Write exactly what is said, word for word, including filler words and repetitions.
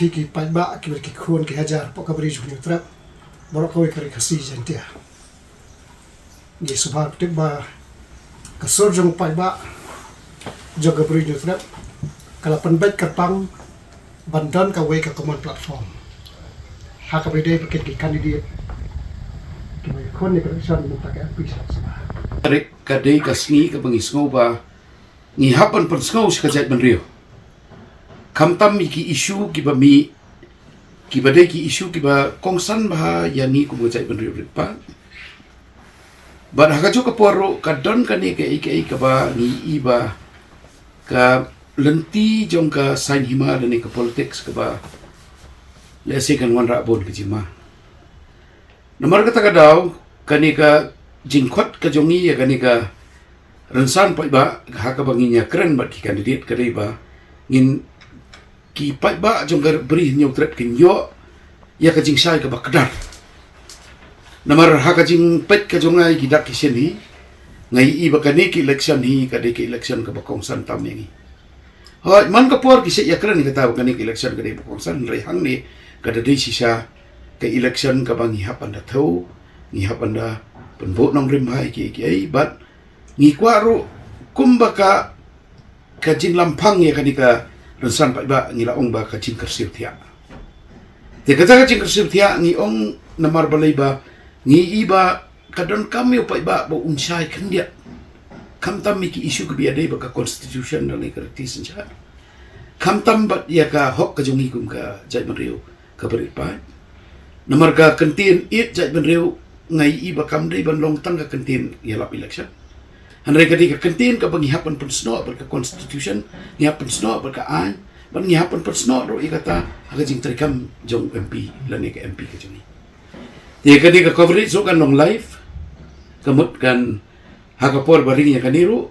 Ki paidbah kiba ki khun ki hajar hapoh ka Bri jong u Hynñiewtrep baroh kawei ka Ri Khasi Jaiñtia. Ngi sngewbha tip ba ka sur jong u paidbah jong ka Bri Hynñiewtrep ka la pynbeit kyrpang ban don kawei ka common platform ha kaba ïadei bad ki candidate kiba ïakhun ïa ka election mynta ka M P sha Lok Sabha. Ka dei ka sngi kaba ngi sngew ba ngi hap ban pynsngew sha ka jaitbynriew. Khamtam ïa ki issue kiba mih, kiba dei ki issue kiba kongsan bha ïa ngi kum ka jaitbynriew rit paid. Bad ha kajuh ka por ruh ka don kane kaei kaei kaba ngi ïohi ba ka lynti jong ka saiñ hima lane ka politics kaba lehse kan wanrah bun ka jingma. Namar kata ka daw, kane ka jingkhot ka jong ngi ïa kane ka rynsan paidbah ha kaba ngin ïakren bad ki candidate ka dei ba ngin, ki paidbah jong ka Bri Hynñiewtrep kin ïoh ïa ka jingshai kaba kdar. Namar ha ka jingpeit ka jong nga ïa ki dak ki sien hi, nga ïohi ba kane ka election hi ka dei ka election kaba kongsan tam ïa ngi. Hooid, man ka por ki sa ïakren ïa kata ba kane ka election ka dei ba kongsan, hynrei hangne ka da dei shisha ka election kaba ngi hap ban da thew, ngi hap ban da pynbud nongrim bha ïa kiei kiei, bad ngi kwah ruh kumba ka, ka jinglampang ïa kane ka rynsan paidbah ngi la ong ba ka jingkyrsiew thiah. Te kata ka jingkyrsiew thiah ngi ong namar balei ba ngi ïohi ba ka donkam ïa u paidbah ba un shai khyndiat. Khamtam ïa ki issue kiba ïadei bad ka constitution lane ka riti synshar. Khamtam bad ïa ka hok ka jong ngi kum ka jaitbynriew kaba rit paid. Namar ka kyntien ïeit jaitbynriew nga ïohi ba kam dei ban long tang ka kyntien ïalap election. Hynrei ka dei ka kyntien kaba ngi hap ban pynsnoh bad ka constitution, ngi hap pynsnoh bad ka aiñ, bad ngi hap ban pynsnoh ruh ïa kata ha ka jingtreikam jong M P lane ka M P ka jong ngi. Te ka dei ka coverage ruh kan long live, ka mut kan ha ka por ba ring ïa kane ruh